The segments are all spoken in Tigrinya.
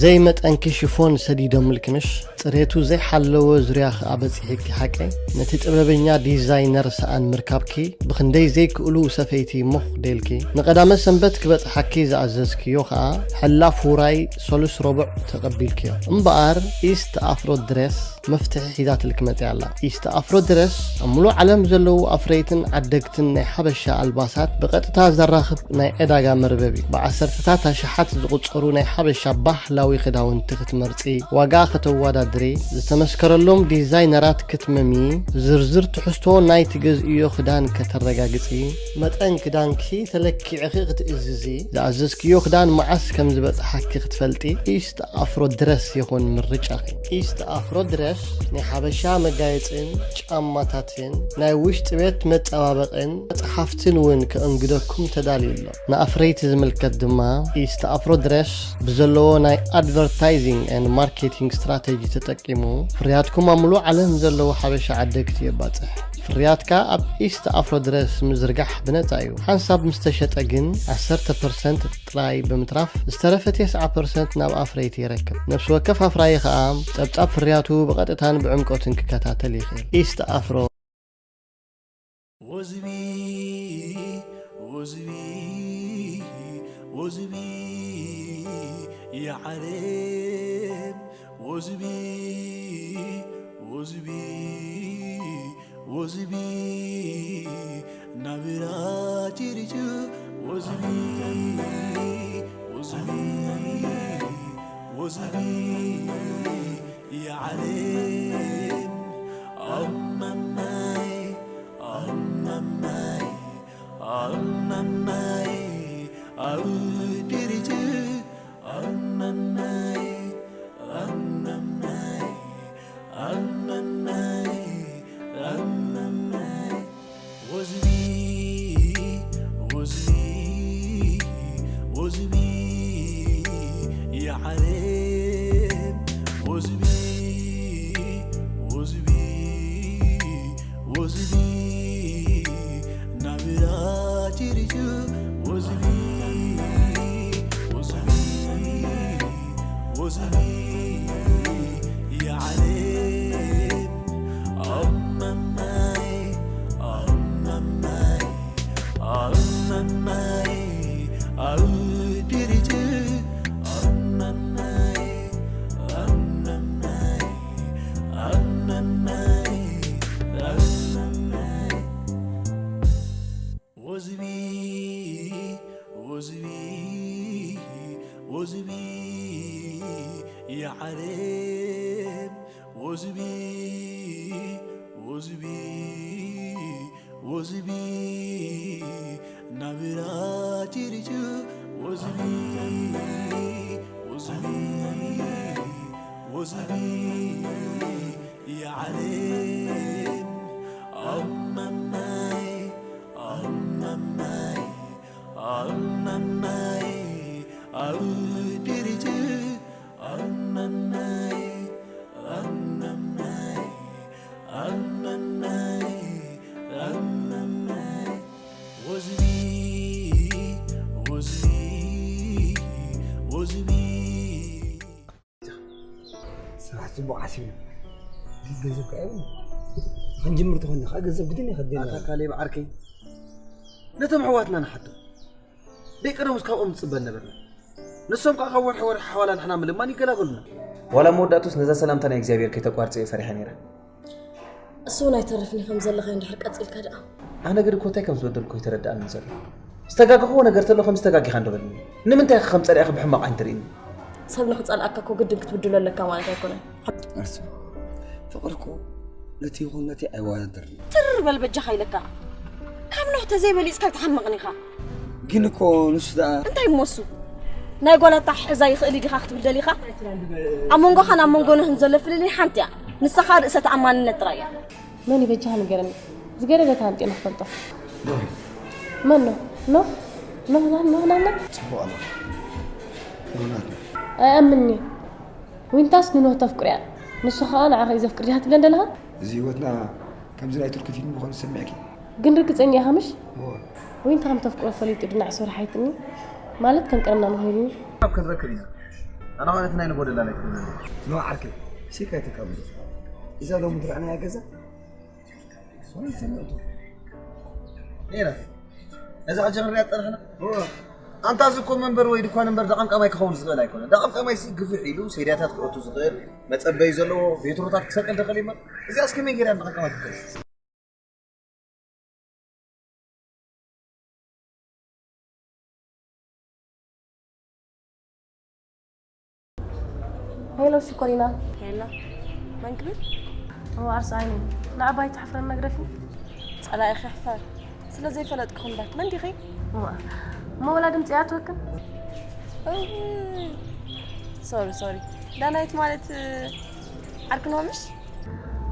ዘይመጠንኪ ሽፎን ሰዲዶምልኪ ምሽ? ጽሬቱ ዘይሓለወ ዙርያ ከኣ በጺሒኪ ሓቀይ? ነቲ ጥበበኛ ዲዛይነር ሰኣን ምርካብኪ ብኽንደይ ዘይክእሉ ሰፈይቲ ሞኽ ደልኪ? ንቐዳመ ሰንበት ክበጽሓኪ ዝኣዘዝክዮ ከኣ ሕላፍ ውራይ ሰሉስ ረቡዕ ተቐቢልክዮ። እምበኣር ኢስት ኣፍሮ ድሬስ መፍትሒ ሒዛትልኪ መጺኣ ኣላ። ኢስት ኣፍሮ ድረስ ኣብ ምሉእ ዓለም ዘለዉ ኣፍረይትን ዓደግትን ናይ ሓበሻ ኣልባሳት ብቐጥታ ዘራኽብ ናይ ዕዳጋ መርበብ እዩ። ብዓሰርተታት ኣሽሓት ዝቑጸሩ ናይ ሓበሻ ባህላዊ ክዳውንቲ ክትመርጺ፣ ዋጋ ከተወዳድሪ፣ ዝተመስከረሎም ዲዛይነራት ክትመሚ፣ ዝርዝር ትሕዝቶ ናይ ትገዝእዮ ክዳን ከተረጋግጺ፣ መጠን ክዳንኪ ተለኪዕኺ ክትእዝዚ፣ ዝኣዘዝክዮ ክዳን መዓስ ከም ዝበጽሓኪ ክትፈልጢ፣ ኢስት ኣፍሮ ድረስ ይኹን ምርጫኺ። ኢስት ኣፍሮ ድረስ ናይ ሓበሻ መጋየጽን ጫማታትን ናይ ውሽጢ ቤት መጸባበቕን መጽሓፍትን እውን ከእንግደኩም ተዳልዩ ኣሎ። ንኣፍረይቲ ዝምልከት ድማ ኢስት ኣፍሮ ድረስ ብዘለዎ ናይ ኣድቨርታይዚንግ ኤንድ ማርኬቲንግ ስትራቴጂ ተጠቂሙ ፍርያትኩም ኣብ ምሉእ ዓለም ዘለዉ ሓበሻ ዓደግቲ የባጽሕ። ፍርያትካ ኣብ ኢስት ኣፍሮ ድረስ ምዝርጋሕ ብነጻ እዩ። ሓንሳብ ምስ ተሸጠ ግን ዓሰርተ ፐርሰንት ጥራይ ብምትራፍ ዝተረፈ ተስዓ ፐርሰንት ናብ ኣፍረይቲ የረክብ። ነፍሲ ወከፍ ኣፍራዪ ከኣ ጸብጻብ ፍርያቱ ብቐጥታን ብዕምቆትን ክከታተል ይኽእል። ኢስት ኣፍሮ። ወዝቢ ወዝቢ ወዝቢ የዓለም ወዝቢ ወዝቢ ወዝቢ ናብራ ቲሪቱ ወዝቢ ወዝቢ ወዝቢ የዓለም ኣማማይ ኣማማይ ኣማማይ ኣብ ቲሪቱ ኣማማይ ኣማማይ ኣማማይ ኣማማይ ወዝቢ ወዝቢ ወዝቢ የዓለም ወዝቢ ወዝቢ ወዝቢ ናብራ ቲሪቱ ወዝቢ ወዝቢ ወዝቢ የዓለም ኣማማይ ኣማማይ ኣማማይ ኣብ ቲሪቱ ኣማማይ ኣማማይ ኣማማይ ኣማማይ ወዝቢ ወዝቢ ወዝቢ የዓለም ወዝቢ ወዝቢ ወዝቢ ናብራ ቲሪቱ ወዝቢ ወዝቢ ወዝቢ የዓለም ኣማማይ ኣማማይ ኣማማይ ኣብ ቲሪቱ ኣማማይ ኣማማይ ኣማማይ ኣማማይ ወዝቢ ወዝቢ ወዝቢ ስራሕ ፅቡቕ ሓሲቡ ገንዘብ ከዓ የብሉ ክንጅምር ተኾይና ከዓ ገንዘብ ግድን ይኸድና ኣታ ካሌብ ዓርከይ ነቶም ኣሕዋትና ንሓቶም ደይ ቀደሙስ ካብኦም ንፅበ ነበርና ንሶም ከዓ ካብ ወርሒ ወርሒ ሓዋላ ንሕና ምልማን ይገላገሉና ዋላ መወዳእቱስ ነዛ ሰላምታ ናይ እግዚኣብሔር ከይተቋርፀ እየ ፈሪሐ ነይረ እሱ እውን ኣይተርፍን እዩ ከም ዘለኻ እንድሕር ቀፂልካ ደኣ ኣነ ግን እኮ እንታይ ከም ዝበደልኩ ኣይተረድኣንን ዘሎ ዝተጋገኽዎ ነገር ተሎ ከም ዝተጋጊኻ እንዶ በልኒ ንምንታይ ኢኻ ከም ፀላኢኺ ብሕማቕ ዓይኒ ትርእኒ ሰብ ንኽፀልኣካ እኮ ግድን ክትብድሎ ኣለካ ማለት ኣይኮነን እርሱ ፍቕሪ እኮ ነቲ ይኹን ነቲ ኣይወዳደርን ትር በል በጃኻ ኢለካ ካብ ኖህ ተዘይበሊፅካ ኣይትሓምቕን ኢኻ ግን እኮ ንሱ ደኣ እንታይ እሞ እሱ ናይ ጓላታ ሕዛ ይኽእል ዲኻ ክትብል ደሊኻ ኣብ መንጎኻን ኣብ መንጎ ኖህን ዘሎ ፍልልይ ሓንቲ እያ ንስኻ ርእሰ ተኣማንነት ጥራይ እያ መን ይበጃ ንገረኒ ዝገደደ ታንጤ ንፈልጦ መን ነው ኖህ ኖህ ናን ኖህ ናና ጽቡቕ ኣሎ ኖህ ናትና ኣይኣምንኒ ዊንታስ ንኖህ ተፍቅርያ ንሱ ከዓ ንዓኸ እዩ ዘፍቅር ዲኻ ትብለን ደለኻ እዚ ህይወትና ከምዚ ናይ ቱርኪ ፊልም ምዃኑ ዝሰሚዕኪ ግን ርግፀኛ ኢኻ ምሽ እወ ዊንታ ከም ተፍቅሮ ፈሊጡ ድና ዕሶ ርሓይትኒ ማለት ከም ቀደምና ንኾይድኒ ካብ ክንረክብ ኢና ኣነ ማለት ናይ ንጎደላ ናይ ኩሉ። ኖ ዓርከይ፣ ሲካ ይተካብሉ። እዛ ሎሚ ትረኣናያ ገዛ? ወይ ሰሚዕቱ። ነይራ። እዛ ሕጂ ንሪኣ ዝጸናሕና? እወ። ኣንታ እዚ እኮ መንበር ወይ ድኳን እምበር ደቐምቀማይ ክኸውን ዝኽእል ኣይኮነን። ደቐምቀማይ ሲ ግፍሕ ኢሉ ሴድያታት ክእቱ ዝኽእል መጸበዪ ዘለዎ ቬትሮታት ክሰቅል ደኸል ይማ። እዚኣስ ከመይ ገይራ ደቐምቀማይ ትኽእል? ሄሎ ሽኮሪና። ሄሎ፣ መን ክብል? እዎ፣ ኣርስ ዓይኒ። ንዓባይ ትሕፍረን መግረፊ? ጸላኢ ክሕፈር። ስለ ዘይፈለጥኩ እምበር። መን ዲኺ? እዋ፣ እሞ ወላ ድምፂ ኣትወክን? እውይ። ሶሪ፣ ሶሪ። ዳናይት ማለት ዓርክኖ ምሽ?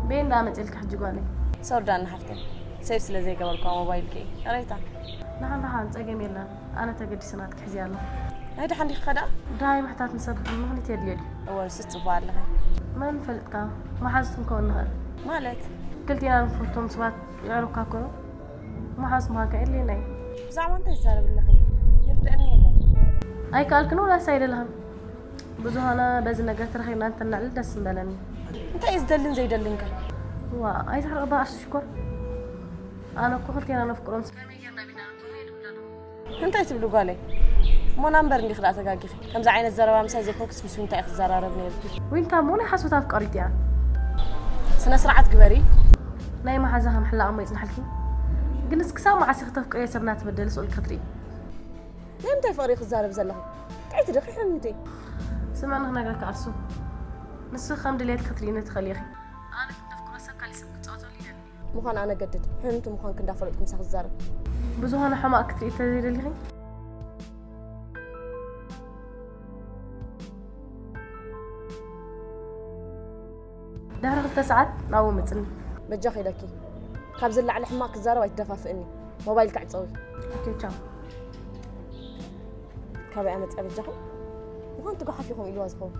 ቤን ዳ መፅልካ ሕጂ ጓለይ። ሶሪ ዳና ሓፍተይ። ሴቭ ስለ ዘይገበርኳ ሞባይልኪ። ይቕሬታ። ደሓን ደሓን፣ ጸገም የለን። ኣነ ተገዲሰ ናትኪ ሕዝያ ኣለኹ። ናይ ደሓን ዲኺ ከ ደኣ? ደሃይ ምሕታት ንሰብ ምኽኒት የድልዮ ድዩ? እወ፣ ንሱ ጽቡቕ ኣለኺ። መን ፈልጥካ? መሓዙት ክንከውን ንኽእል። ማለት? ክልቴና ንፈትዎም ሰባት የዕሩኽካ እኮ እዮም። መሓዙት ምዃንካ የድልየና እዩ። ብዛዕባ እንታይ ትዛረቢ ኣለኺ? ይርድአኒ የለን። ኣይከኣልክን ወላስ ኣይደለኻን? ብዝኾነ በዚ ነገር ተራኺብና እንተናዕልል ደስ ምበለኒ። እንታይ እዩ ዝደልን ዘይደልን ከ? ዋ፣ ኣይትሕረቕ እባ ኣርሲ ሽኮር። ኣነ እኮ ክልቴና ነፍቅሮም። እንታይ ትብሊ ጓለይ? ሞና እምበር እንዲኺ ደኣ ተጋጊኺ። ከምዚ ዓይነት ዘረባ ምሳይ ዘይኮንክስ ምስ ዊንታ ኢኺ ትዘራረቢ ነይርኪ። ዊንታ እሞ ናይ ሓሶት ኣፍቃሪት እያ። ስነ ስርዓት ግበሪ። ናይ መሓዛኺ ምሕላቕ እሞ ይጽናሕልኪ። ግንስ ክሳብ መዓስ ኢኺ ተፍቅርዮ ሰብ እናተበደለ ስቕ ኢልኪ ክትርኢ? ናይ ምንታይ ፍቕሪ ኢኺ ትዛረቢ ዘለኺ? ጥዕይቲ ዲኺ ሕምምቲ? ስምዕኒ ክነግረኪ ኣርሱ። ንስኺ ከም ድሌትኪ ክትርእይኒ ትኽእሊ ኢኺ። ኣነ ግን ተፍቅሮ ሰብ ካሊእ ሰብ ክጻወተሉ ይደሊ። ምዃን ኣነ ገድድ፣ ሕምምቲ ምዃንኪ እንዳፈለጥኩ ምሳኺ ዝዛረብ። ብዝኾነ ሕማቕ ክትርኢ ተዘይደሊኺ? ድሕሪ ክልተ ሰዓት ናብኡ ምጽኒ። በጃኺ ኢለኪ። ካብዚ ንላዕሊ ሕማቕ ክዛረብ ኣይትደፋፍእኒ። ሞባይል ክዕጸዊ። ኦኬ፣ ቻው። ካበይ ኣመጽኣ በጃኹም? ምዃን ትጓሓፍ ኢኹም ኢልዋ ዝኸውን።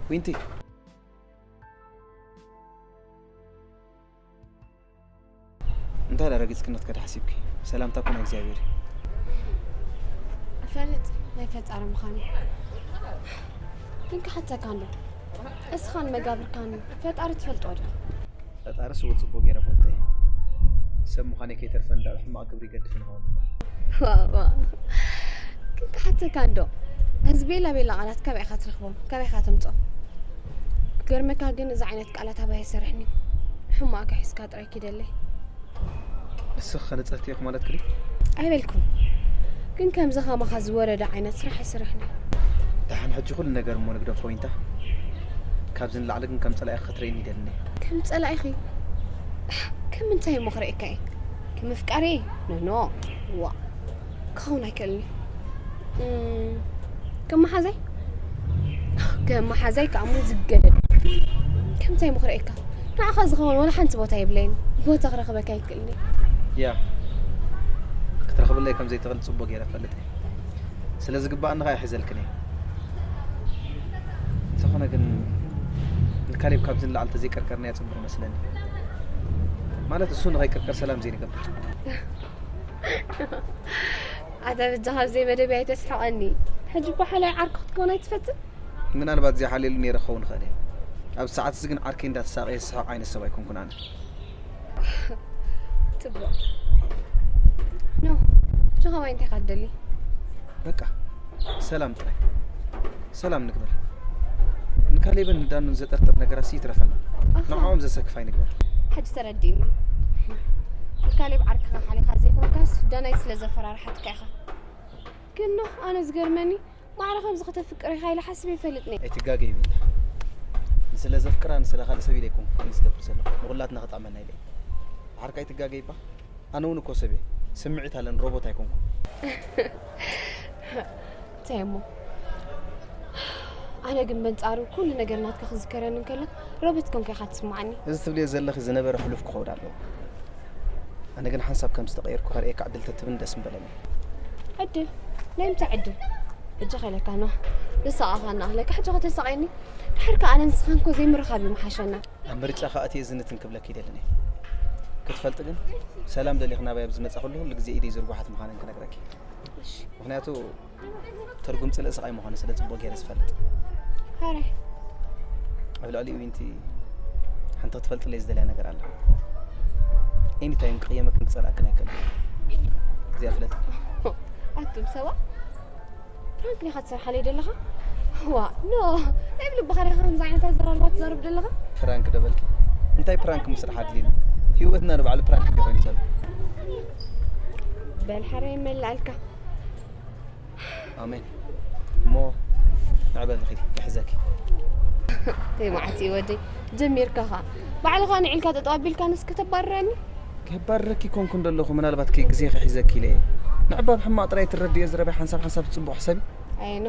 ዊንቲ። እንታይ ደኣ ረጊጽክነት ከዳ ሓሲብኪ? ሰላምታ እኮ ናይ እግዚኣብሔር እዩ። እፈልጥ ናይ ፈጣሪ ምዃኑ። ግን ክሓተካ እንዶ፣ እስኻን መጋብርካን ፈጣሪ ትፈልጦ ዶ? ፈጣሪ ስውር ጽቡቕ ገይረ ፈልጦ እየ። ሰብ ምዃነይ ከይተርፈ እንዳብ ሕማቕ ግብሪ ይገድፍን ይኸውን እምበር። ዋ፣ ዋ። ግን ክሓተካ እንዶ፣ እዚ ቤላ ቤላ ቃላት ካበይ ኢኻ ትረኽቦም? ካበይ ኢኻ ተምጽኦም? ክገርመካ ግን እዚ ዓይነት ቃላት ኣባይ ኣይሰርሕን እዩ። ሕማቕካ ሒዝካ ጥራይ ኪደለይ። ንስኺ ከ ንጽህቲ ኢኺ ማለት ክሊ? ኣይበልኩን። ግን ከምዚ ከማኻ ዝወረደ ዓይነት ስራሕ ኣይሰርሕን እዩ። ደሓን ሕጂ ኩሉ ነገር እሞ ንግደፎ ዊንታ። ካብዚ ንላዕሊ ግን ከም ጸላኢኺ ክትርእይኒ ይደልን እየ። ከም ጸላኢኺ? ከም ምንታይ እሞ ክርእየካ እየ? ከም ኣፍቃሪ? ኖ፣ ኖ። ዋ። ክኸውን ኣይክእልን እዩ። እም፣ ከም መሓዛይ? ከም መሓዛይ ከኣ እሞ ዝገደድ። ከምታይ እሞ ክርእየካ? ንዓኻ ዝኸውን ወላ ሓንቲ ቦታ የብለይን። ቦታ ክረኽበካ ኣይክእልን እየ። ያ፣ ክትረኽብለይ ከም ዘይትኽእል ጽቡቕ ገይረ እፈልጥ እየ። ስለ ዝግባኣኒ ከኣ ይሕዘልክን እየ። እንተኾነ ግን ንካሌብ ካብዚ ንላዕሊ ተዘይቀርቀርናዮ ጽቡቕ ይመስለኒ። ማለት እሱ ንኸይቅርቀር ሰላም ዘይንገብር። ኣታ በጃኻ ኣብ ዘይመደበይ ኣይተስሕቐኒ። ሕጂ እኮ ሓላይ ዓርኩ ክትከውን ኣይትፈትን? ምናልባት እዚኣ ሓልየሉ ነይረ ክኸውን ይኽእል እየ። ኣብዚ ሰዓት እዚ ግን ዓርከይ እንዳተሳቐየ ዝስሕቕ ዓይነት ሰብ ኣይኮንኩን ኣነ። ጽቡቕ። ኖ፣ ብቻ ከማይ እንታይ ኢኻ ትደሊ? በቃ፣ ሰላም ጥራይ። ሰላም ንግበር። ንካሌብን ንዳኑን ዘጠርጥር ነገራት ይትረፈና። ኣኻ። ንዕኦም ዘሰክፍ ኣይንግበር። ሕጂ ተረዲእኒ። ንካሌብ ዓርክኻ ሓሊኻ ዘይኮንካስ፣ ዳናይት ስለ ዘፈራርሓትካ ኢኻ። ግን ኖህ፣ ኣነ ዝገርመኒ፣ ማዕረ ከምዚ ከተፍቅር ኢኻ ኢለ ሓሲበ ኣይፈልጥን እየ። ኣይትጋገይ ዊንታ። ንስለ ዘፍቅራ ንስለ ካልእ ሰብ ኢለ ኣይኮንኩን ከምዚ ዝገብር ዘለኹ። ንኹላትና ክጠቕመና ኢለ እየ። ዓርካ ኣይትጋገይ እባ። ኣነ እውን እኮ ሰብ እየ። ስምዒት ኣለኒ፣ ሮቦት ኣይኮንኩን። እንታይ እሞ? ኣነ ግን በንጻሩ ኩሉ ነገር ናትካ ክዝከረኒ እንከሎ ሮበት ኮንካ ኢኻ ትስምዓኒ። እዚ ትብልዮ ዘለኺ ዝነበረ ሕሉፍ ክኸውን ኣለዎ። ኣነ ግን ሓንሳብ ከም ዝተቐየርኩ ከርእየካ ዕድል ተትብኒ ደስ ምበለኒ። ዕድል? ናይ ምንታይ ዕድል? ሕጂ ከይለካ ኖ ንስኻ ኸ እናኣኽለካ ሕጂ ከተሳቕየኒ? ድሓር ከኣ ኣነ ንስኻን እኮ ዘይምርኻብ እዩ ምሓሸና። ኣብ ምርጫ ከኣ እትየ ዝንትን ክብለኪ ይደልን እየ። ክትፈልጢ ግን ሰላም ደሊኺ ናባይ ኣብ ዝመጻ ኩሉ ኩሉ ግዜ ኢደይ ዝርጉሓት ምዃነን ክነግረኪ። እሺ። ምኽንያቱ ትርጉም ጽልኢ ስቓይ ምዃኑ ስለ ጽቡቕ ገይረ ዝፈልጥ። ኣረ። ኣብ ልዕሊ ዊንቲ ሓንቲ ክትፈልጥለይ ዝደልያ ነገር ኣላ። ኤኒ ታይም ክቕየመክን ክጸልኣክን ኣይክእልን። እዚኣ ፍለጥ። ኣቱም ሰባ ፕራንክ ዲኻ ትሰርሓለይ ዘለኻ? ዋ ኖ፣ ናይ ብልብኻ ዲኻ ከምዚ ዓይነት ኣዘራርባ ትዛረብ ዘለኻ? ፕራንክ ዶ በልኪ? እንታይ ፕራንክ ምስራሕ ኣድልዩኒ? ህይወትና ንባዕሉ ፕራንክ እንዲ ኮይኑ ዘሎ። በል ሓራይ ይመልኣልካ። ኣሜን። እሞ ንዕበል ንኺድ ክሕዘኪ። ተይ መዓት እዩ ወደይ ጀሚርካ ኸዓ ባዕልኻ ንዒልካ ጠጠው ኣቢልካ ንስ ከተባርረኒ። ከባርረኪ ኮንኩ እንደለኹ ምናልባት ከይ ግዜ ክሕዘኪ ኢለ እየ። ንዕባብ ሕማቕ ጥራይ ትረድዮ ዝረባይ ሓንሳብ ሓንሳብ ትጽቡቕ ሕሰቢ። ኣየኖ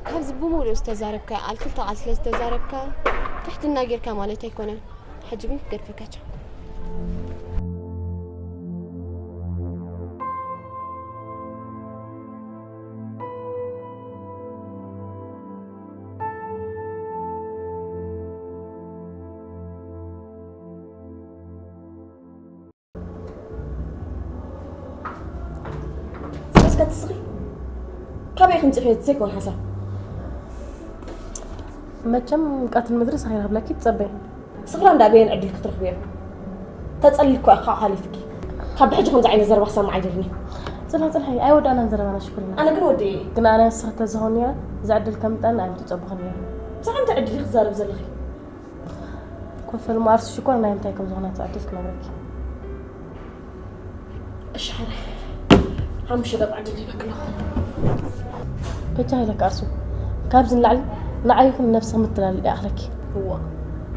ካብዚ ብምሉእ ዝተዛረብካ ቃል ክልተ ቃል ስለ ዝተዛረብካ ትሕትና ጌርካ ማለት ኣይኮነን። ሕጂ ግን ክገድፈካቸው። ስለስከ ትስኺ ካበይ ክምፅእ ክነት ዘይኮን ሓሳብ መቸም ቀትን ምድሪ ሳኺና ክብለኪ ትፀበይ ስኽራ እንዳበየን ዕድል ክትረኽብዮ ተጸሊልኳ እኻ ሓሊፍኪ ካብ ብሕጂ ከምዚ ዓይነት ዘረባ ክሰማዕ ኣይደልን ጽላ ጽላ ኣይወዳናን ዘረባና ሽኩልና ኣነ ግን ወዲ ግን ኣነ ንስኺ ተዝኸውን ነይረ እዚ ዕድል ከምጠን ኣነ ትጸብኹ ነይረ ብዛዕባ እንታይ ዕድል ክዛረብ ዘለኺ ኮፈል ማርስ ሽኮር ናይ እንታይ ከም ዝኾነ ትዕድል ክነግረኪ እሺ ሓራይ ሓሙሽተ ደቂቕ ዕድል ሂበኪ ኣለኹ። በጃ ኢለኪ ኣርሱ፣ ካብዚ ንላዕሊ ንዓይኹን ነብስኺ ምትላል ይኣኽለኪ። እዋ፣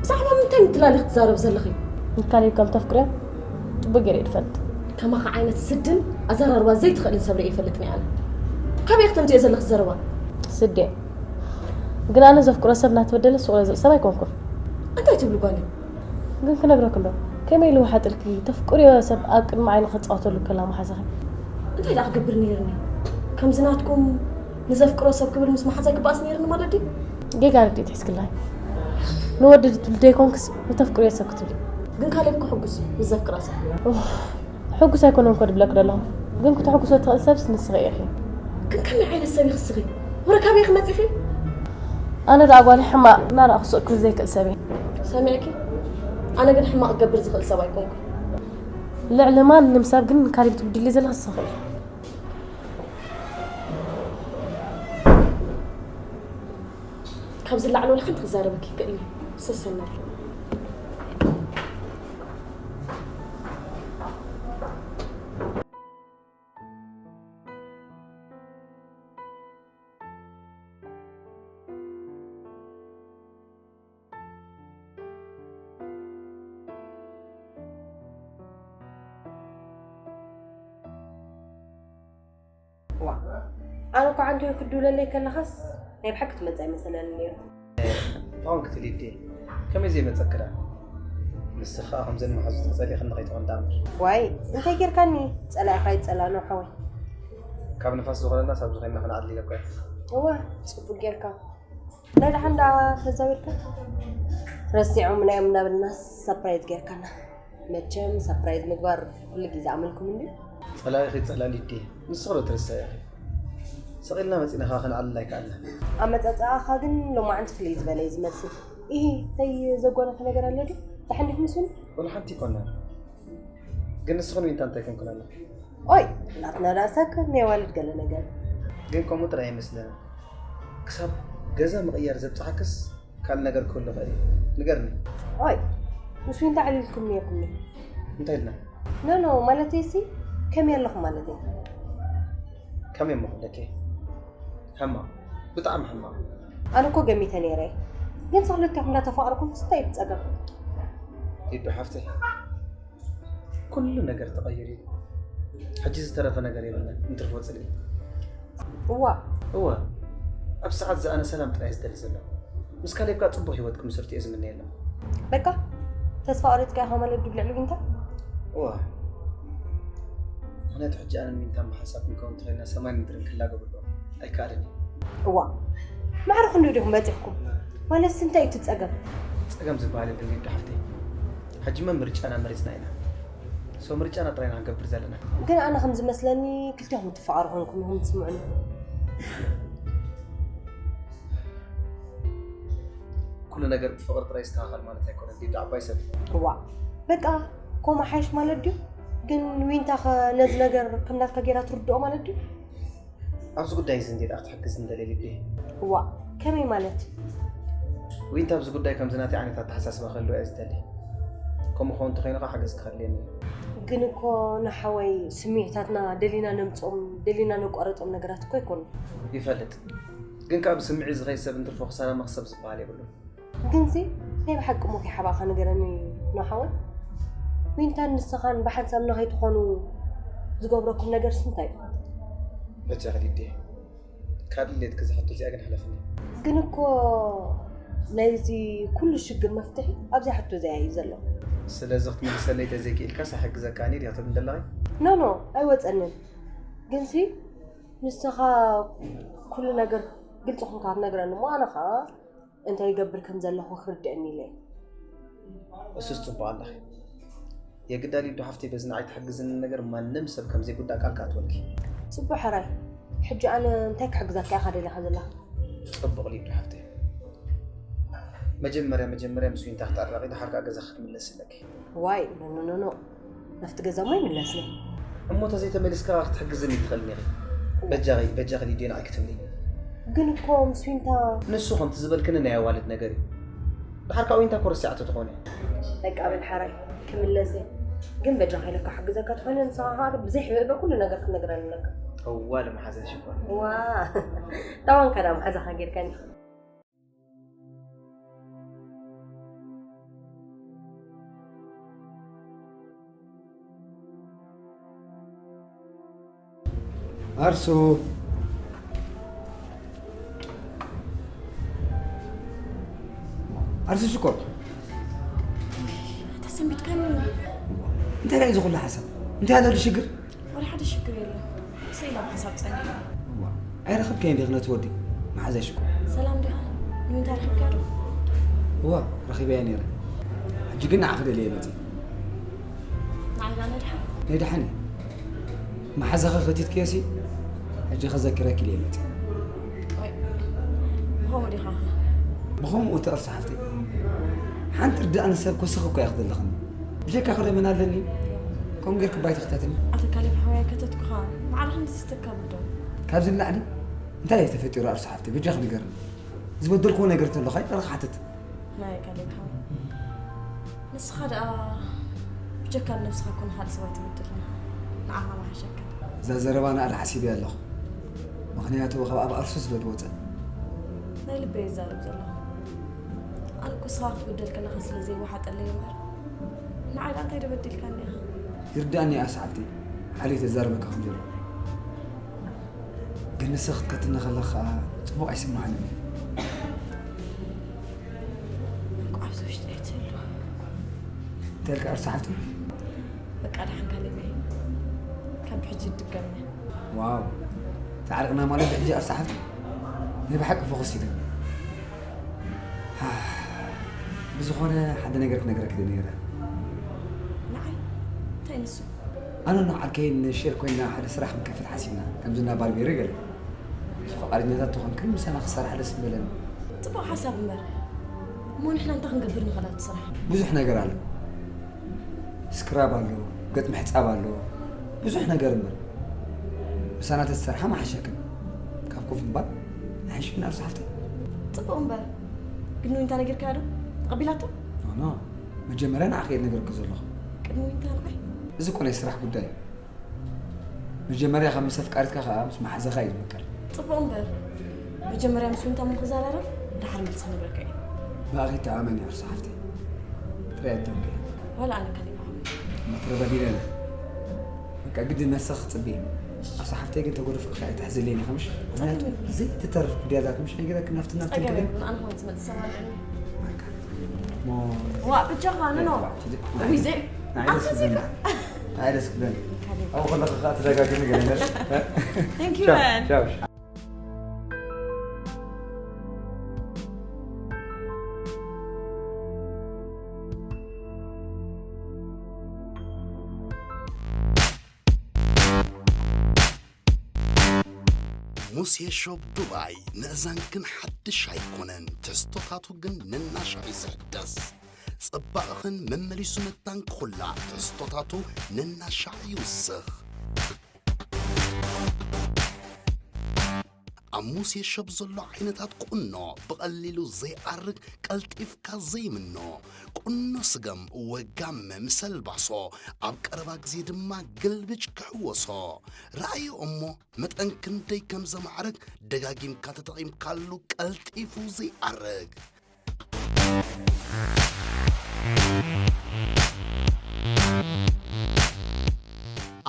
ብዛዕባ ምንታይ ምትላል ኢኺ ትዛረቢ ዘለኺ? ንካሌብ ከም ተፍቅርዮ ጽቡቕ ገይረ እየ ዝፈልጥ። ከማኻ ዓይነት ስድን ኣዘራርባ ዘይትኽእልን ሰብ ርእየ ኣይፈልጥን እየ ኣነ። ካበይ ኢኺ ተምጽእዮ ዘለኺ ዘረባ? ስድየ። ግን ኣነ ዘፍቅሮ ሰብ እናተበደለ ሱቕ ዝብል ሰብ ኣይኮንኩን። እንታይ ትብሊ ጓለይ? ግን ክነግረኪ እንዶ ከመይ ኢሉ ይውሓጥልኪ? ተፍቅርዮ ሰብ ኣብ ቅድሚ ዓይኑ ክጻወተሉ ከላ መሓዛኺ። እንታይ ደኣ ክገብር ነይርኒ? ከምዚ ናትኩም ንዘፍቅሮ ሰብ ክብል ምስ መሓዛይ ክበኣስ ነይርኒ ማለት ድዩ? ጌጋ ርድኢት ሒዝክላ። ንወዲ ክትብሊ ዘይኮንክስ ንተፍቅርዮ ሰብ ክትብሊ። ግን ካሌብ ክሕጉስ ምስ ዘፍቅራ ሰብ። ኡፍ፣ ሕጉስ ኣይኮነን እኮ ድብለኪ ዘለኹ። ግን ክትሕጉሶ ትኽእል ሰብስ ንስኺ ኢኺ። ግን ከመይ ዓይነት ሰብ ኢኺ ንስኺ? ወረ ካበይ ኢኺ መጺኺ? ኣነ ደኣ ጓል ሕማቕ እናረኣኹ ስቕ ክብል ዘይክእል ሰብ እየ። ሰሚዕኪ? ኣነ ግን ሕማቕ ክገብር ዝኽእል ሰብ ኣይኮንኩን። ልዕሊ ማንም ሰብ ግን ካሊብ ትብድሊ ዘለኺ ንስኺ ኢኺ። ካብዚ ላዕሊ ወላ ሓንቲ ክዛረበኪ ይክእል እዩ። ሰሰናል። ዋ ኣነ እኮ ዓንቱ ክትድውለለይ ከለኻስ ናይ ብሓቂ ትመጽእ ኣይመሰለኒ ነይሩ። ተኾንክቲ ሊድየ ከመይ ዘይመጸክዳ ንስኻ ኸዓ ከምዘን መሓዙት ክጸሊኽኒ ከይትኾን ዳምር ዋይ እንታይ ጌርካኒ ጸላኢኻ ይጸላኖ ሓወይ ካብ ንፋስ ዝኾነና ሳብ ዝኾንና ክንዓድል ኢለኳ እዋ ጽቡቅ ጌርካ ናይ ደሓን ደኣ ተዛዊርካ ረሲዖም ናዮም እናበልና ሳፕራይዝ ጌርካና መቸም ሳፕራይዝ ምግባር ኩሉ ግዜ ኣመልኩም እንዲ ጸላኢኺ ጸላሊት ድየ ንስኺ ዶ ትርሳይ ኢኺ ስቕ ኢልና መጺእና ከኣ ክንዓልል ኣይከኣልናን ኣመጻጽኣኻ ግን ሎማዓንቲ ፍልይ ዝበለ እዩ ዝመስል ኢሂ ተይ ዘጓነፈ ነገር ኣሎ ድዩ ደሓን ዲኹም ምስኡን ወላ ሓንቲ ኣይኮናን ግን ንስኽን ዊንታ እንታይ ኮንክን ኣለኹ ኦይ ናትና ዳኣ ሳካ ናይ ኣዋልድ ገለ ነገር ግን ከምኡ ጥራይ ኣይመስለንን ክሳብ ገዛ ምቕያር ዘብጽሓክስ ካልእ ነገር ክህሉ ይኽእል እዩ ንገርኒ ኦይ ምስ ዊንታ ዕልልኩም ነይርኩም እንታይ ኢልና ኖ ኖ ማለተይሲ ከመይ ኣለኹም ማለተይ ከመይ እሞ ክብለኪ ሕማቕ ብጣዕሚ ሕማቕ ኣነ እኮ ገሚተ ነይረ ግን ክልቴኹም እንዳተፋቕርኩም እንታይ እዩ ጸገም ሊዱ ሓፍተይ ኩሉ ነገር ተቐይሩ እዩ ሕጂ ዝተረፈ ነገር የብልናን እንትርፎ ጽልኢ እዋ እዋ ኣብ ሰዓት ዝኣነ ሰላም ጥራይ ዝደሊ ዘሎ። ምስ ካሌብ ከኣ ጽቡቕ ህይወት ክምስርቱ እየ ዝምነየሎም። በቃ ተስፋ ቆሪጽካ ኢኻ ማለት ድዩ ብልዕሊ ዊንታ? እዋ፣ ምኽንያቱ ሕጂ ኣነን ዊንታን ብሓሳብ ክንከውን እንተኾይንና ሰማይን ምድርን ክላገቡ ኣለዎም። ኣይከኣልን እዩ። እዋ፣ ማዕረ ክንደይ ዲኹም በጺሕኩም? ማለትስ እንታይ እዩ እቲ ጸገም? ጸገም ዝበሃል የለን ሊዱ ሓፍተይ። ሕጂ መን ምርጫና መሪጽና ኢና። ሰው ምርጫና ጥራይ ኢና ክንገብር ዘለና። ግን ኣነ ከም ዝመስለኒ ክልቲኹም ትፋቐሩ ኮንኩም ኢኹም ትስምዑኒ። ኩሉ ነገር ብፍቕሪ ጥራይ ይስተኻኸል ማለት ኣይኮነን ሊዱ ዓባይ ሰብ። እዋ፣ በቃ ኮማ ሓይሽ ማለት ድዩ? ግን ዊንታ ኸ ነዚ ነገር ከም ናትካ ጌራ ትርድኦ ማለት ድዩ? ኣብዚ ጉዳይ እዚ እንዴት ክትሕግዝ እንደለየ ሊዱ። እዋ፣ ከመይ ማለት? ዊንታ ኣብዚ ጉዳይ ከምዚ ናተይ ዓይነት ኣተሓሳስባ ክህልዎ እየ ዝደሊ። ከምኡ ክኸውን እንተኾይኑ ከዓ ሓገዝ ክኸድልየኒ እዩ። ግን እኮ ንሓወይ ስምዒታትና ደሊና ነምጾም ደሊና ነቋረጾም ነገራት እኮ ኣይኮኑ። ይፈልጥ፣ ግን ካብ ስምዒት ዝኸይድ ሰብ እንትርፎ ክሳራ መኽሰብ ዝበሃል የብሉን። ግንሲ ናይ ብሓቂ ሞት ይሓባኻ ንገረኒ ንሓወይ። ዊንታን ንስኻን ብሓንሳብ ንኸይትኾኑ ዝገብረኩም ነገርስ እንታይ እዩ? በጃኺ ሊዱ፣ ካብ ድሌትኪ እዚ ሕቶ እዚኣ ግን ሕለፍኒ። ግን እኮ ናይዚ ኩሉ ሽግር መፍትሒ ኣብዚኣ ሕቶ እዚኣ እዩ ዘሎ። ስለዚ ክትምልሰለይ ተዘይክኢልካስ ኣይሕግዘካን እየ ዲኻ ትብል ዘለኺ? ኖ ኖ፣ ኣይወፀንን። ግንሲ ንስኻ ኩሉ ነገር ግልፂ ኹንካ ክትነግረኒ እሞ ኣነ ኸዓ እንታይ ይገብር ከም ዘለኹ ክርድአኒ ኢለ እየ። እሱስ ጽቡቕ ኣለኺ። የግዳ ሊዱ ሓፍተይ በዚ ንዓይ ትሕግዝኒ ነገር ማንም ሰብ ከም ዘይጉዳእ ቃል ክኣትወልኪ። ፅቡቅ ሕራይ፣ ሕጂ ኣነ እንታይ ክሕግዘካ ኢኻ ደሊኻ ዘለኻ? ጽቡቕ ሊዱ ሓፍተይ፣ መጀመርያ መጀመርያ ምስ ዊንታ ክትዕረቒ ደሓር ከኣ ገዛ ክትምለሲ ኣለኪ። ዋይ ኖ ኖ ኖ ኖ፣ ናብቲ ገዛ እሞ ይምለስ እየ። እሞ ተዘይተመሊስካ ክትሕግዝኒ ትኽእልኒ ኢኺ። በጃኺ በጃኺ ሊዱ ንዓይ ክትብሊ። ግን እኮ ምስ ዊንታ ንሱ ከምቲ ዝበልክኒ ናይ ኣዋልድ ነገር እዩ። ደሓር ከኣ ዊንታ እኮ ረሲዓቶ ትኾን እያ። በቃ በል ሓራይ ክምለስ እየ። ግን በጃኻ ኢለካ ክሕግዘካ ተኾይነ ንስኻ ከዓ ብዘይ ሕበ ኩሉ ነገር ክትነግረኒ ኣለካ። እዋ ለመሓዘ ሽኮር። ዋ ጣዋንካ ዳ መሓዛኻ ጌርካኒ። ኣርሱ ኣርሱ ሽኮር ተሰንቢትካኒ። እንታይ ዳዩ እዚ ኩሉ ሓሳብ እንታይ ኣሎ ሽግር? ወላ ሓደ ሽግር የለን። ስኢላ ብሓሳብ ጸኒሐ። እዋ ኣይረኸብካዮን ዲኺ ነቲ ወዲ መሓዛ ሽኮር? ሰላም ዲኻ? ንዊንታ ረኺብካያ ዶ? እዋ ረኺበያ ነይረ። ሕጂ ግን ንዓኺ ደልየ መፂእ። ንዓይ ዳ ነድሓ? ናይ ደሓን እየ። መሓዛኺ ከቲትክዮሲ ሕጂ ከዘኪረኪ ኢለ መፂእ። ወይ ብኸምኡ ዲኻ? ብኸምኡ እቲ እርሱ ሓፍተይ ሓንቲ ርዳእኒ ሰብ ኮስኺ እኮ እያ ክደለኽኒ። ብጀካ ክደመን ኣለኒ ከምኡ ጌርክ ባይ ትኽተትኒ። ኣቶ ካሌብ ሓወይ ከተትኩኻ ማዕረ ክንዲ ዝተካብዶ? ካብዚ ንላዕሊ እንታይ እዩ ተፈጢሩ ኣርሱ ሓፍተይ በጃኺ ንገርኒ። ዝበደልክዎ ነገር እንተሎ ኸኣ ይቕረ ክሓትት። ናይ ካሌብ ሓወይ ንስኻ ደኣ ብጀካ ንነብስኻ ኮነ ካልእ ሰብ ኣይትበድልን ኢኻ። ንዓኻ ምሓሸካ። እዛ ዘረባ ንኣደ ሓሲበያ ኣለኹ። ምኽንያቱ ካብ ኣብ ኣርሱ ስለ ዝወፀ። ናይ ልበይ ይዛረብ ዘለኹ። ኣነ እኮ ንስኻ ክትብደል ከለኻ ስለ ዘይወሓጠለይ እምበር ንዓይ ደኣ እንታይ ዶ በዲልካኒ ኢኻ? ይርዳእኒ እያ ሰዓብተይ ሓሊፍ ዘዛርበካ ከም ዘሎ። ግን ንስኺ ክትከትኒ ከለኺ ከዓ ፅቡቕ ኣይስምዓንን እዩ። እንቋዕ ኣብዚ ውሽጢ ኣይትህሉ። እንታይ ኢልካ ኣርሱ ሓፍተይ? በቃ ደሓን ካሌበይ ካብ ሕጂ ድገምና። ዋው ተዓሪቕና ማለት ብሕጂ ኣርሱ ሓፍተይ? ናይ ብሓቂ ፈኹስ ኢለ። ብዝኾነ ሓደ ነገር ክነግረኪ ደልየ ነይረ። ንዓይ እንታይ ንሱ? ኣነን ዓርከይን ሼር ኮይንና ሓደ ስራሕ ክንከፍት ሓሲብና ከምዚ እንዳ ባርቤሪ ገለ። ፍቓደኛታት ተኾንክን ምሳና ክሰርሕ ደስ ምበለኒ። ፅቡቕ ሓሳብ እምበር እሞ ንሕና እንታይ ክንገብር ንኽእል ኣብቲ ስራሕ? ብዙሕ ነገር ኣሎ። ስክራብ ኣሎ፣ ገጥ ምሕፃብ ኣሎ፣ ብዙሕ ነገር እምበር ምሳና ተዝሰርሓ ምሓሸክን። ካብ ኮፍ ምባል ኣይሓይሽን ኣርሱ ሓፍተይ? ፅቡቕ እምበር ግን ንዊንታ ነጊርካያ ዶ? ተቐቢላቶ? ኖ ኖ፣ መጀመርያ ንዓኺ እየ ዝነገርኪ ዘለኹ። ቅድሚ ዊንታ ንዓይ? እዚ እኮ ናይ ስራሕ ጉዳይ እዩ። መጀመርያ ካብ ምስ ኣፍቃሪትካ ከዓ ምስ መሓዛኻ እዩ ዝምቀል። ፅቡቕ እምበር መጀመርያ ምስ ዊንታ እሞ ክዘራረብ ደሓር መልሲ ክነግረካ እየ። ብኣኺ ይተኣመን እየ ኣርሱ ሓፍተይ። ጥራይ ኣደንግየ። ዋላ ኣነ ካሊእ ሓወይ። መትረበ ዲለለ በቃ ግዲ ነሰኽ ክትፅብይ። ኣሳ ሓፍተይ ግን ተጎደፍክሽ ኣይትሕዝለይን ኢኻ ምሽ? ምክንያቱ ዘይትተርፍ ጉዳያት ምሽ ናይ ገዛክ ናፍትና ጸገም ትንክልን። የብሉን፣ ኣነ ኸማን ዝመጽእ ሰብ ኣለኒ። በቃ። ሞ ዋ፣ ብጃኻ፣ ኖ፣ ኖ። ዋ፣ ትጅ-፣ ውይ፣ ዘይ-፣ ኣይ፣ ደስ ኣታ ክብለና። ዘይኮ-፣ ኣይ፣ ደስ ክብለና። ካሊድ። ኣብኡ ከለኻ ኸኣ ትደጋግሚ ገለ ነገር። Thank you, ቻው፣ man። ቻው። ሙሴ ሾፕ ዱባይ ንእዛንክን ሓድሽ ኣይኮነን፣ ትሕዝቶታቱ ግን ነናሻዕ እዩ ዝሕደስ። ጽባቐኽን መመሊሱ መታን ክኹላዕ ትሕዝቶታቱ ነናሻዕ ይውስኽ። ኣብ ሙሴ ሾፕ ዘሎ ዓይነታት ቁኖ ብቐሊሉ ዘይኣርግ፣ ቀልጢፍካ ዘይምኖ፣ ቁኖ ስገም ወጋመ ምስ ኣልባሶ፣ ኣብ ቀረባ ግዜ ድማ ግልብጭ ክሕወሶ። ረኣዮ እሞ መጠን ክንደይ ከም ዘማዕርግ ደጋጊምካ ተጠቒምካሉ ቀልጢፉ ዘይኣርግ።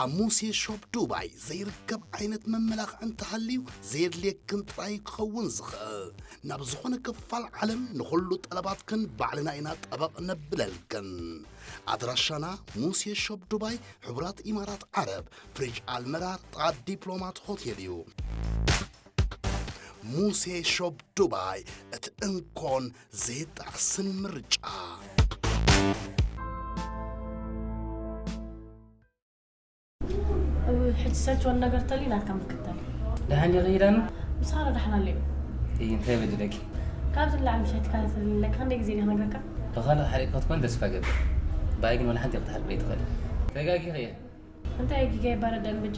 ኣብ ሙሴ ሾፕ ዱባይ ዘይርከብ ዓይነት መመላኽዒ እንተሃልዩ ዘየድልየክን ጥራይ ክኸውን ዝኽእል። ናብ ዝኾነ ክፋል ዓለም ንኹሉ ጠለባትክን ባዕልና ኢና ጠበቕ ነብለልክን። ኣድራሻና ሙሴ ሾፕ ዱባይ፣ ሕቡራት ኢማራት ዓረብ፣ ፍሪጅ ኣልመራር፣ ጥቓ ዲፕሎማት ሆቴል እዩ። ሙሴ ሾፕ ዱባይ፣ እቲ እንኮን ዘይጣዕስን ምርጫ። እው፣ ሕጂ ሰልችወኒ ነገር ተልዩ ናትካ ምክታል። ደሓን ዲኺ ዳኑ? ምሳኻ ዶ ደሓን ኣለዩ? እይ፣ እንታይ በድለኪ? ካብዚ ንላዕሊ ምሻይ ትከታተለኒ ኣለካ፣ ክንደይ ግዜ ዲኻ ነግረካ? ብኻልእ ሓሪቕ ክትኮን ተስፋ ገብር። ብኣይ ግን ወላ ሓንቲ ክትሓርቕ ዘይትኽእል። ተጋጊኺ እየ። እንታይ ጊጋ ይባረደን በጃ?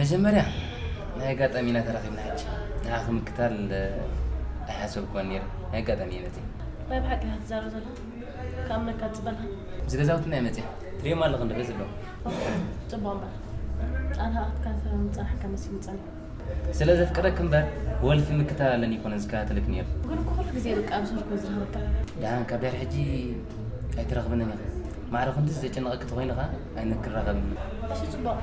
መጀመርያ ናይ ኣጋጣሚ ኢና ተራኺብና፣ ሕጂ ንዓኺ ምክታል ኣይሓሰብኩዎን ነይረ። ናይ ኣጋጣሚ እዩ መጺኡ። ናይ ብሓቂ ኢኻ ትዛረብ ዘለኻ? ክኣምነካ ዝጸልኻ? ምስ ገዛውትና እየ መጺኣ። ትርእዮም ኣለኺ እንዶ በዚ ኣለዉ። ጽቡቕ እምበር። ኣነ ኣትካ ምጸናሕካ መሲሉ ጸኒሑ። ስለ ዘፍቅረኪ እምበር ወልፊ ምክታል ኣለኒ ኣይኮነን ዝከታተለኪ ነይሩ። ግን እኮ ኩሉ ግዜ በቃ ኣብ ስልኩ ዝረኽበካ። ደሓን ካብ ድሕሪ ሕጂ ኣይትረኽብንን ኢኺ። ማዕረ ክንድዚ ዘጨንቐኪ ተኾይኑ ኸኣ ኣይንራኸብን። እሺ ጽቡቕ።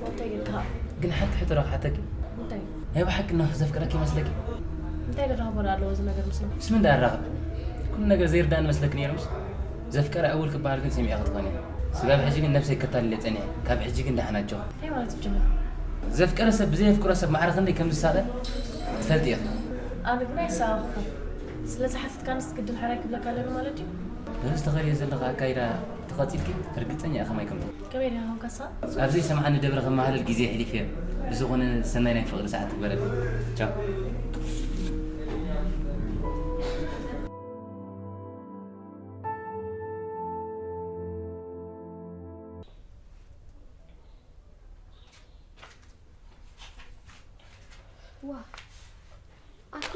እንታይ ጌርካ? ግን ሓንቲ ሕቶ ዶ ክሓተኪ? እንታይ? ናይ ብሓቂ ኖህ ዘፍቅረኪ ይመስለኪ? እንታይ ዘራኽቦ ዶ ኣለዎ እዚ ነገር ምስኡ? ምስ መን ደኣ ኣራኽብ? ኩሉ ነገር ዘይርዳእኒ መስለኪ ነይሩ ምሽ? ዘፍቀረ ዕውል ክበሃል ግን ሰሚዐ ክትኾኒ። ስጋብ ሕጂ ግን ነብሰይ ከታልል እየ ጸኒሐ። ካብ ሕጂ ግን ደሓን ኣጆኺ። እንታይ ማለት እዩ ጀመር? ዘፍቀረ ሰብ ብዘየፍቅሮ ሰብ ማዕረ ክንደይ ከም ዝሳቐ ትፈልጢ ኢኺ። ኣነ ግን ኣይሰኣኹኹን። ስለ ዝሓተትካንስ ግድን ሕራይ ክብለካ ኣለኒ ማለት ድዩ? ነዚ ተኸድዮ ዘለኻ ኣካይዳ ተቐጺልኪ ርግጸኛ ኢኻ ከማይ ከም ትኾኒ። ከመይ ዲኻ ኮንካሳ? ኣብ ዘይሰምዓኒ ደብረ ከመሃልል ግዜ ኣሕሊፈ። ብዝኾነ ሰናይ ናይ ፍቕሪ ሰዓት ትግበረልኪ። ቻው። ዋ፣ ኣቲ፣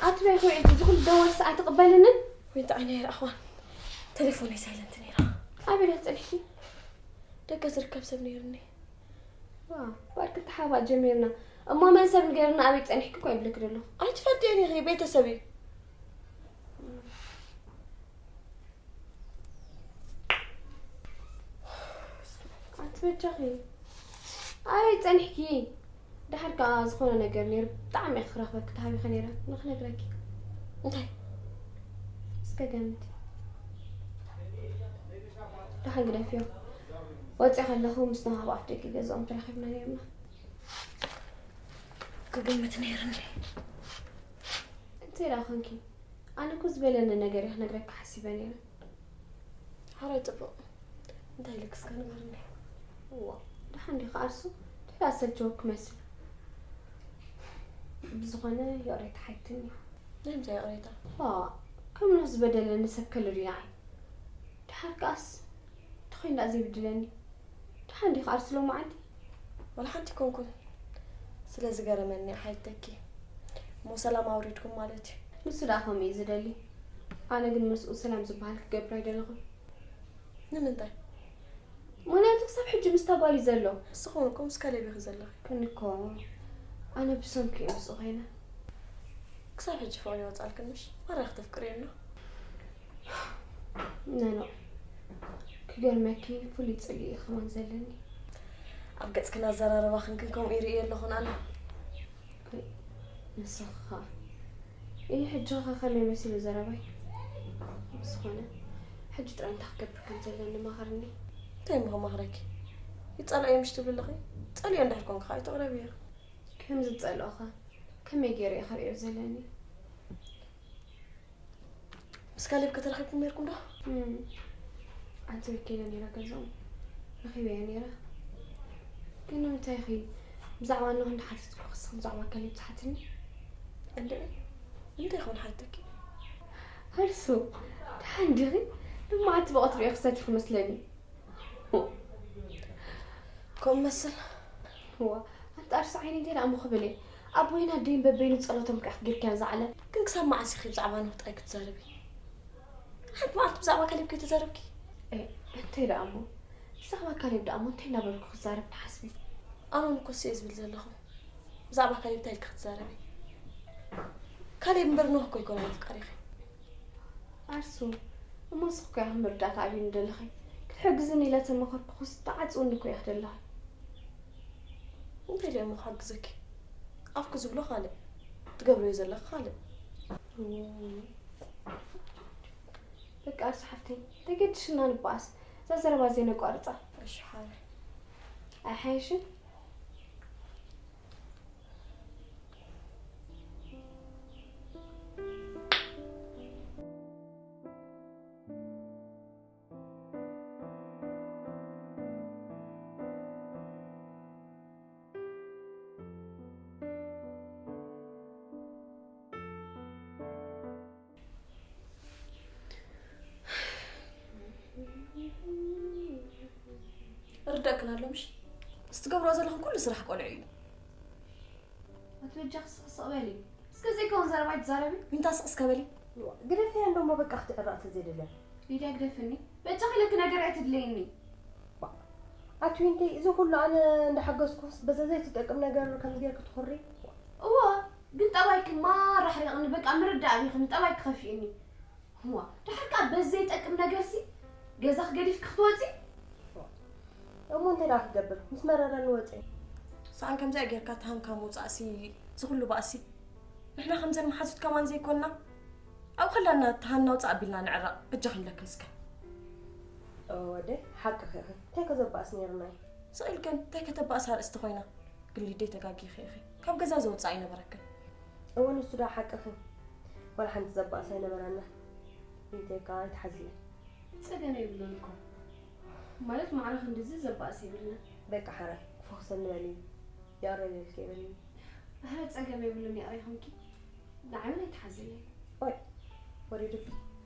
ኣቲ በይ ኮይዕቲ፣ እዚ ኩሉ ደወል ሰዓት ትቕበልንን? ወይ እንታይ ዓይነት ኣኽዋን፣ ተሌፎነይ ሳይለንት ነይራ። ኣበይ ዲያ ጸኒሕኪ? ደገ ዝርከብ ሰብ ነይሩኒ። ዋ፣ ባር ክልተ ሓባ ጀሚርና። እሞ መን ሰብ ንገርና ኣበይ ጸኒሕኪ እኮ ይብለኪ ዘለኹ። ኣይትፈልጥዮን ኢኺ፣ ቤተሰብ እዩ። ኣቲ በጃኺ፣ ኣበይ ጸኒሕኪ? ደሓር ከኣ ዝኾነ ነገር ነይሩ፣ ብጣዕሚ እየ ክረኽበኪ ተሃቢኸ ነይረ፣ ንኽነግረኪ። እንታይ? እስከ ገምቲ። ደሓን ግደፍዮ። ወጺአ ከለኹ ምስ ነሃብ ኣፍ ደገ ገዝኦም ተራኺብና ነይርና። ክግምት ነይሩኒ። እንታይ ደኣ ኾንኪ? ኣነ እኮ ዝበለኒ ነገር እየ ክነግረካ ሓሲበ ነይረ። ሓራይ ጽቡቕ። እንታይ ኢልኪ እስከ ንገርኒ? እዋ፣ ደሓን ዲኺ ዓርሱ? ድሕሪ ኣሰልቸወኪ መስል። ብዝኾነ ይቕሬታ ሓይትኒ። ናይ ምንታይ ይቕሬታ? ዋ፣ ከም ኖህ ዝበደለኒ ሰብ ከሎ ድዩ ንዓይ? ደሓር ከኣስ ተኾይኑ ደኣ ዘይብድለኒ? ደሓን ዲኺ ዓርሱ ሎማዓንቲ? ዋላ ሓንቲ ኣይኮንኩን። ስለ ዝገረመኒ እየ ሓይተኪ። እሞ ሰላም ኣውሪድኩም ማለት እዩ። ንሱ ደኣ ከምኡ እዩ ዝደሊ። ኣነ ግን ምስኡ ሰላም ዝበሃል ክገብር ኣይደለኹን። ንምንታይ? ምኽንያቱ ክሳብ ሕጂ ምስታ ጓል እዩ ዘሎ። ንስኹም እኮ ምስ ካሌብ ኢኺ ዘለኺ። ግን እኮ ኣነ ብሰንኩ እየ ምስኡ ኮይነ። ክሳብ ሕጂ ፍቕሪ ይወጻልክንሽ? ማራ ክትፍቅርዮ ኣሎ። ኖ፣ ኖ። ክገርመኪ ፍሉይ ጽልኢ እዩ ከማን ዘለኒ። ኣብ ገጽክን ኣዘራርባኽን ግን ከምኡ ይርእዮ ኣለኹን ኣነ። ንስኺ ኸኣ? ይህ ሕጂ ኸ ከመይ መሲሉ ዘረባይ? ብዝኾነ፣ ሕጂ ጥራይ እንታይ ክገብር ከም ዘለኒ መኸርኒ። እንታይ እሞ ክመኽረኪ? ይጸልኦ እየ ምሽ ትብሊ ኣለኺ? ጸልኦ እንድሕር ኮንኪ ኸኣ ኣይተቕረብዮ። ከም ዝጸልኦ ኸ ከመይ ገይረ እየ ክርእዮ ዘለኒ? ምስ ካሌብ ከተረኺብኩም ነይርኩም ዶ? እም፣ ኣንቲ ወኪለ ነይረ ገዛኦም። ረኺበዮ ነይረ። ግን ንምንታይ ኢኺ ብዛዕባ ኖህ እንዳሓተትኩ ክስኺ ብዛዕባ ካሌብ ትሓትኒ? እንድዒ፣ እንታይ ይኸውን ሓተኪ? ኣልሱ፣ ደሓን ዲኺ? ሎማዓንቲ ብቐትሪ እየ ክሰቲ ክመስለኒ። ከምኡ መስል። እዋ፣ ኣንጣርሲ ዓይነይ እንታይ ደኣ እሞ ክብል እየ? ኣቦይን ኣደይን በበይኑ ጸሎቶም ከኣ ጌርካዮ ዝዓለ። ግን ክሳብ መዓስ ኢኺ ብዛዕባ ኖህ ጥራይ ክትዛረቢ? ሓንቲ መዓልቲ ብዛዕባ ካሌብ ከይተዛረብኪ? እ፣ እንታይ ደኣ እሞ? ብዛዕባ ካሌብ ደኣ እሞ እንታይ እናበልኩ ክዛረብ ትሓስቢ? ኣነ እውን እኮ እሱ እየ ዝብል ዘለኹ። ብዛዕባ ካሌብ እንታይ ኢልኪ ክትዛረቢ? ካሌብ እምበር ኖህ እኮ ኣይኮነን ኣፍቃሪኺ። ኣርሱ፣ እሞ ንስኺ እኮ ኢኺ መርዳእታ ኣብዩኒ ዘለኺ። ክትሕግዝኒ ኢለ ተመኸርኩኹስ፣ ትዓጽውኒ እኮ ኢኺ ዘለኺ። እንታይ ኢለ እሞ ክሕግዘኪ? ኣፍኪ ዝብሎ ካልእ፣ ትገብርዮ ዘለኺ ካልእ። እም። በቃ ኣርሱ ሓፍተይ፣ ተገድሽና ንበኣስ። እዛ ዘረባ እዚኣ ነቋርጻ። እሺ ሓራይ። ኣይሓይሽን? ርዳእክን ኣሎ ምሽ? ዝትገብሮ ዘለኹም ኩሉ ስራሕ ቆልዑ እዩ። ኣቲ በጃኺ ስቕ ስቕ በሊ። እስከ ዘይከውን ዘረባ ኣይትዛረቢ። ዊንታ ስቕ እስከ በሊ። ግደፍያ እንዶ እሞ በቃ ክትዕረቕ ተዘይደልያ። ሊድያ ግደፍኒ። በጃኺ ኢለኪ ነገር ኣይትድለይኒ። ባ-፣ ኣቲ ዊንተይ፣ እዚ ኩሉ ኣነ እንዳሓገዝኩስ በዛ ዘይትጠቅም ነገር ከምዚ ጌርኪ ትኹሪ? እወ፣ ግን ጠባይኪ ማራ ኣሕሪቕኒ። በቃ ምርዳእ ኣቢኽኒ፣ ጠባይኪ ከፊእኒ። እዋ፣ ድሓር ከኣ በዚ ዘይጠቅም ነገርሲ ገዛኺ ገዲፍኪ ክትወጺ? እሞ እንታይ ደኣ ክገብር? ምስ መረረኒ ወጸ። ሰኣን ከምዚኣ ጌርካ ተሃንካ ምውጻእሲ፣ እዚ ኩሉ ባእሲ። ንሕና ከምዘን መሓዙት ከማን ዘይኮንና። ኣብኡ ከላና ተሃንና ውጻእ ኣቢልና ንዕረቕ። በጃኺ ንብለክን እስከ። እወ፣ ደይ፣ ሓቅኺ ኢኺ። እንታይ ከ ዘባእስ ነይሩና እዩ? ስቕ ኢልክን እንታይ ከተባእሳ ኣርእስቲ ኮይና? ግን ሊደይ ተጋጊኺ ኢኺ። ካብ ገዛ ዘውጽእ ኣይነበረክን። እወ፣ ንሱ ደኣ ሓቅኺ። ዋላ ሓንቲ ዘባእስ ኣይነበረና። ሊደይ ከኣ ኣይትሓዝለይ። ጸገም የብሉን እኮ። ማለት ማዕረ ክንድዚ ዘባእስ የብልና። በቃ ሓራይ፣ ክፈኽሰኒ በሊ። ይቕረ ኢለልኪ እየ በሊ። ኣረ ጸገም የብሉን፣ ይቕረ ይኹንኪ። ንዓይ እውን ኣይትሓዝለይ። ኦይ፣ ወሪዱኪ።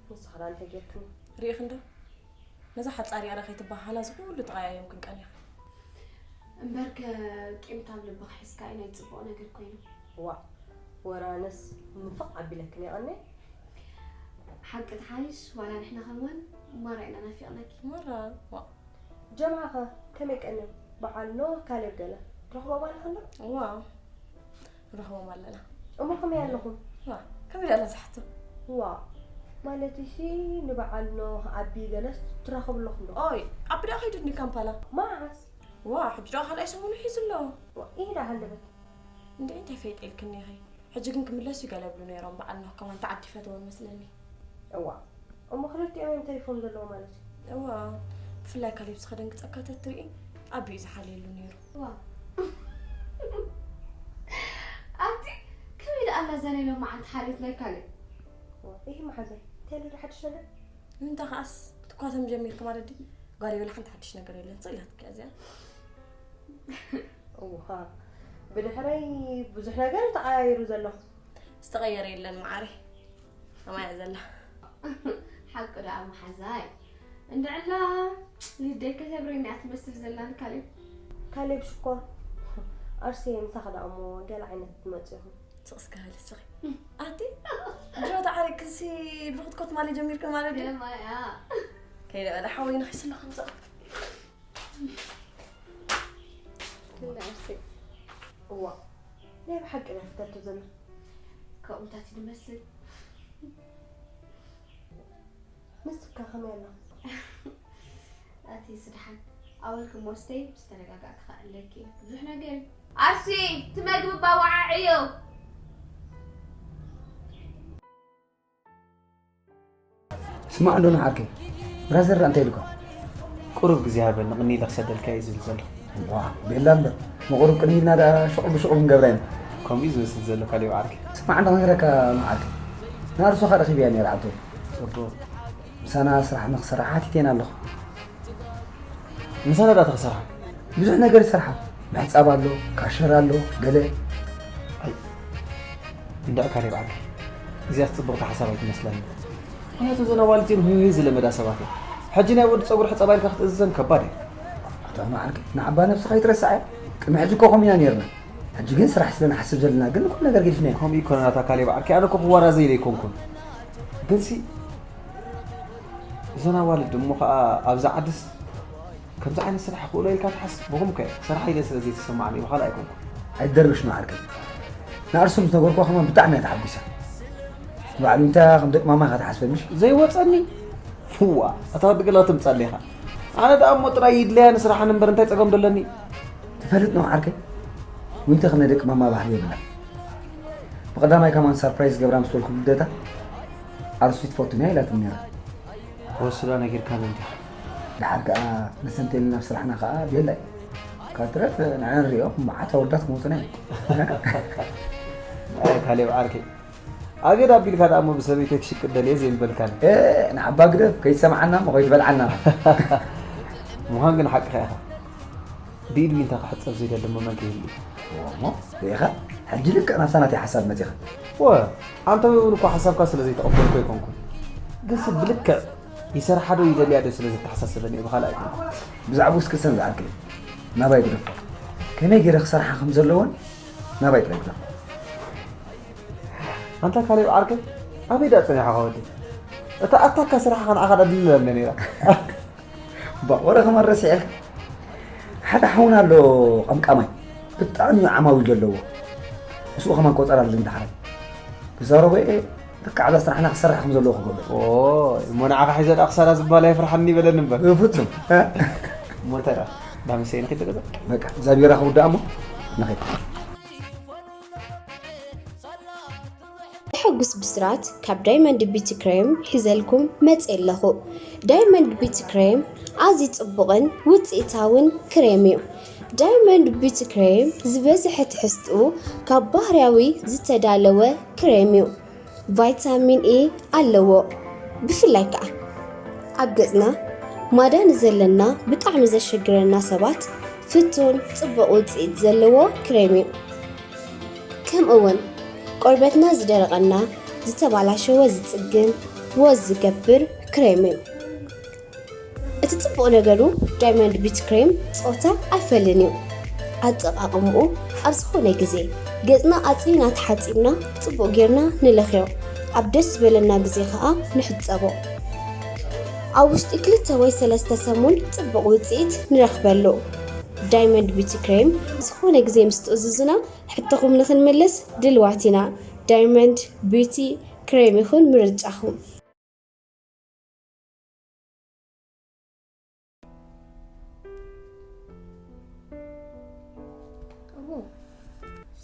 ንስኺ ደኣ እንታይ ጌርክኒ? ርኢኺ እንዶ? ነዛ ሓጻር ይቕረ ከይትበሃሃላ እዚ ኩሉ ተቐያየምክን ቀኒኺ። እምበርከ ቂም ካብ ልብኺ ሒዝካ እዩ ናይ ጽቡቕ ነገር ኮይኑ። ዋእ፣ ወረ ኣነስ ንፍቕ ኣቢለክን እየ ቀንየ። ሓቂ ትሓይሽ፣ ዋላ ንሕና ከማን ማራ ኢና ናፊቕናኪ። ማራ፣ ዋእ። ጀምዓኸ ከመይ ቀንዮም? በዓል ኖህ፣ ካሌብ ገለ ትረኽቦም ኣለኻ እንዶ? ዋእ። ንረኽቦም ኣለና። እሞ ከመይ ኣለኹም? ዋ፣ ከመይ ደኣ ዝሓቶ? ዋ፣ ማለትሲ ንበዓል ኖህ ኣቢ ገለስ ትራኸቡ ኣለኹም ዶ? ኦይ፣ ኣቢ ደኣ ከይዱ እንዲ ካምፓላ። መዓስ? ዋ፣ ሕጂ ደኣ ካልኣይ ሰሙኑ ሒዙ ኣሎ። ዋ፣ ኢዳ ሃለበት። እንዴ፣ እንታይ ፈይጠ ኢልክኒ ኢኺ? ሕጂ ግን ክምለስ እዩ ገለ ይብሉ ነይሮም። በዓል ኖህ ከማን ተዓዲ ፈተወ መስለኒ። እዋ፣ እሞ ክልቲኦም እዮም ተሪፎም ዘለዉ ማለት እዩ። እዋ፣ ብፍላይ ካሌብ ዝኸደንግጸካ ተትርኢ፣ ኣቢ እዩ ዝሓልየሉ ነይሩ። ዋ። ኣቲ፣ ከመይ ደኣ ኣላ እዛ ናይ ሎማዓንቲ ሓልዮት ናይ ካሌብ? ዋ፣ ኢሂ መሓዘይ፣ እንታይ ኣሎ ዶ ሓድሽ ነገር? ንምንታይ ከኣስ፣ ክትኳተም ጀሚርኪ ማለት ድዩ? ጓለይ፣ ወላ ሓንቲ ሓድሽ ነገር የለን፣ ስቕ ኢላትኪ እያ እዚኣ። እዋ፣ ብድሕረይ ብዙሕ ነገር እዩ ተቐያይሩ ዘሎ። ዝተቐየረ የለን መዓረይ። ከማይ እያ ዘላ። ሓቂ ደኣ መሓዛይ። እንድዕላ ሊደይ ከተብረኒ እያ ትመስል ዘላ ንካሌብ። ካሌብ ሽኮር። ኣርሲ ምሳኺ ደኣ እሞ ገለ ዓይነት ትመጽእ ኢኹም። ስቕ እስከ በሊ እስኺ። ኣቲ፣ ድሮ ተዓሪቅክንሲ ብርኽት ኮት ማለት ጀሚርክን ማለት ድዩ? የማያ። ከይደ በለ ሓወይ ንኺስ ኣለኹ ምሳኺ። ክንዲ ኣርሲ። እዋ፣ ናይ ብሓቂ ናይ ፍተቱ ዘመን። ከምኡታት እዩ ዝመስል። ንስካ ከመይ ኣላ? ኣቲ ስድሓን። ኣወልኪ ሞስተይ ዝተረጋጋእኪ ከዕለኪ ብዙሕ ነገር እዩ። ኣሲ፣ እቲ መግቢ ባዋዓዕዮ። ስማዕ እንዶ ንዓርከይ፣ ብራዘር እንታይ ኢሉካ? ቁሩብ ግዜ ሃበኒ፣ ቅኒ ኢለ ክሰደልካ እየ ዝብል ዘለኹ። ዋ፣ ቤላ እምበር፣ መቑሩብ ቅድሚና ደኣ ሽቑብ ብሽቑብ ንገብራ ኢና። ከምኡ እዩ ዝመስል ዘሎ ካሌብ ዓርከይ። ስማዕ እንዶ ክነግረካ ንዓርከይ፣ ንኣርሶኻ ረኺበያ ነይረ ዓብቶ። ጽቡቕ። ምሳና ስራሕ ንኽሰርሕ ሓቲተና ኣለኹ። ምሳና ደኣ ተኽሰርሓ? ብዙሕ ነገር ይሰርሓ። ምሕጻብ ኣሎ፣ ካሸር ኣሎ፣ ገለ። እንድዒ ካሌብ ዓርከይ፣ እዚኣስ ጽብቕቲ ሓሳብ ኣይትመስለኒ። ምኽንያቱ እዘን ኣዋልድ እዚአን ህውህው ዝለመዳ ሰባት እየን። ሕጂ ናይ ወዲ ጸጉሪ ሕጸባ ኢልካ ክትእዝዘን ከባድ እዩ። ኣታ ንዓርከይ፣ ንዓባ ነብስኻ ኣይትረስዓ እያ። ቅድሚ ሕጂ እኮ ከምኡ ኢና ነይርና። ሕጂ ግን ስራሕ ስለ ንሓስብ ዘለና ግን ኩሉ ነገር ገዲፍናዮ። ከምኡ ኣይኮነን ኣታ ካሌብ ዓርከይ፣ ኣነ እኮ ክዋራዘ ኢለ ኣይኮንኩን። ግንሲ እዘን ኣዋልድ እሞ ኸኣ ኣብዛ ዓድስ ከምዚ ዓይነት ስራሕ ክእሎ ኢልካ ትሓስብ? ብኹም ከ ስራሕ ኢለ ስለ ዘይተሰማዕኒ ብኻልእ ኣይኮንኩን። ኣይትደርብሽ ንዓርከይ። ንኣርሱ ምስ ነገርኩዋ ከማን ብጣዕሚ እያ ተሓጒሳ። ንባዕሉ እንታይ ከም ደቂ ማማ ኢኻ ትሓስበ ምሽ? ዘይወጸኒ ዋ እታ ወዲ ገለ ክትምጻለይ ኢኻ። ኣነ ደኣ እሞ ጥራይ ይድለያ ንስራሓን እምበር እንታይ ጸገም ደለኒ? ትፈልጥ ነው ዓርከይ? ዊንተ ከም ናይ ደቂ ማማ ባህሪ የብላን። ብቐዳማይ ከማን ሳርፕራይዝ ገብራ ምስ በልኩ ልደታ ኣርሱ ትፈቱኒ እያ ኢላትኒ ነይራ። ወስዳ ነጊርካ ምንታ ደሓር ከኣ መሰንተልና ኣብ ስራሕና ከኣ ቤላ እዩ ካብ ትረፍ ንዓና ንሪኦ መዓት ኣወዳት ክመፁና እዩ ካሌብ ዓርከይ ኣገድ ኣቢልካ ደኣ እሞ ብሰበይተይ ክሽቅጥ ደልየ ዘይምበልካኒ ንዓባ ግደፍ ከይትሰምዓና እሞ ከይትበልዓና ምዃን ግን ሓቅኻ ኢኻ ብኢድ ዊንታ ክሕጸብ ዘይደሊ እሞ መን ከይህሉ እዩ እሞ ርኢኻ ሕጂ ልክዕ ናብታ ናተይ ሓሳብ መጺኻ ወ ኣንተ እውን እኮ ሓሳብካ ስለ ዘይተቐበልኩ ኣይኮንኩን ግንሲ ብልክዕ ይሰርሓ ዶ ይደልያ ዶ ስለ ዘተሓሳሰበኒ እየ ብኻልእ ኣይኮንኩን ብዛዕባኡ እስኪ ሰን ዝዓርከይ ናባይ ግደፎ ከመይ ገይረ ክሰርሓ ከም ዘለዎን ናባይ ጥራይ ግደፎ ኣንታ ካሌብ ዓርከይ ኣበይ ደኣ ጸኒሖኻ ወዲ እታ ኣታካ ስራሕኻ ንዓኻ ደኣ ድልለኒ ነይራ ባቆረ ከማን ረሲዐልካ ሓደ ሓውና ኣሎ ቀምቃማይ ብጣዕሚ እዩ ዓማዊል ዘለዎ ምስኡ ከማን ቆፀር ኣለኒ ደሓር ተዛረቦ እየ ልክዕ ኣብዛ ስራሕና ክሰርሕ ከም ዘለዎ ክገብር እሞ ንዓኻ ሒዘ ደኣ ክሳራ ዝበሃል ኣይፍርሓኒ ይበለኒ እምበር ፍጹም እሞ እንታይ ደኣ ዳመሰየ ንኺድ ገዛ በቃ እዛ ቢራ ክውዳእ እሞ ንኺድ ዘሐጉስ ብስራት ካብ ዳይመንድ ቢቲ ክሬም ሒዘልኩም መፅየ ኣለኹ። ዳይመንድ ቢቲ ክሬም ኣዝዩ ፅቡቕን ውፅኢታውን ክሬም እዩ። ዳይመንድ ቢቲ ክሬም ዝበዝሐ ትሕዝትኡ ካብ ባህርያዊ ዝተዳለወ ክሬም እዩ። ቫይታሚን ኢ ኣለዎ። ብፍላይ ከዓ ኣብ ገፅና ማዳ ንዘለና ብጣዕሚ ዘሸግረና ሰባት ፍቱን ፅቡቕ ውፅኢት ዘለዎ ክሬም እዩ። ከምኡ እውን ቆርበትና ዝደረቐና ዝተባላሸወ ዝፅግን ወዝ ዝገብር ክሬም እዩ። እቲ ፅቡቕ ነገሩ ዳይመንድ ቢት ክሬም ፆታ ኣይፈልን እዩ። ኣጠቓቕምኡ ኣብ ዝኾነ ግዜ ገፅና ኣፅሪና ተሓፂብና ፅቡቕ ጌርና ንለኽዮ። ኣብ ደስ ዝበለና ግዜ ከዓ ንሕፀቦ። ኣብ ውሽጢ ክልተ ወይ ሰለስተ ሰሙን ፅቡቕ ውፅኢት ንረኽበሉ። ዳይመንድ ቢቲ ክሬም ዝኾነ ግዜ ምስ ትእዝዙና ሕቶኹም ንኽንምልስ ድልዋት ኢና። ዳይመንድ ቢቲ ክሬም ይኹን ምርጫኹም።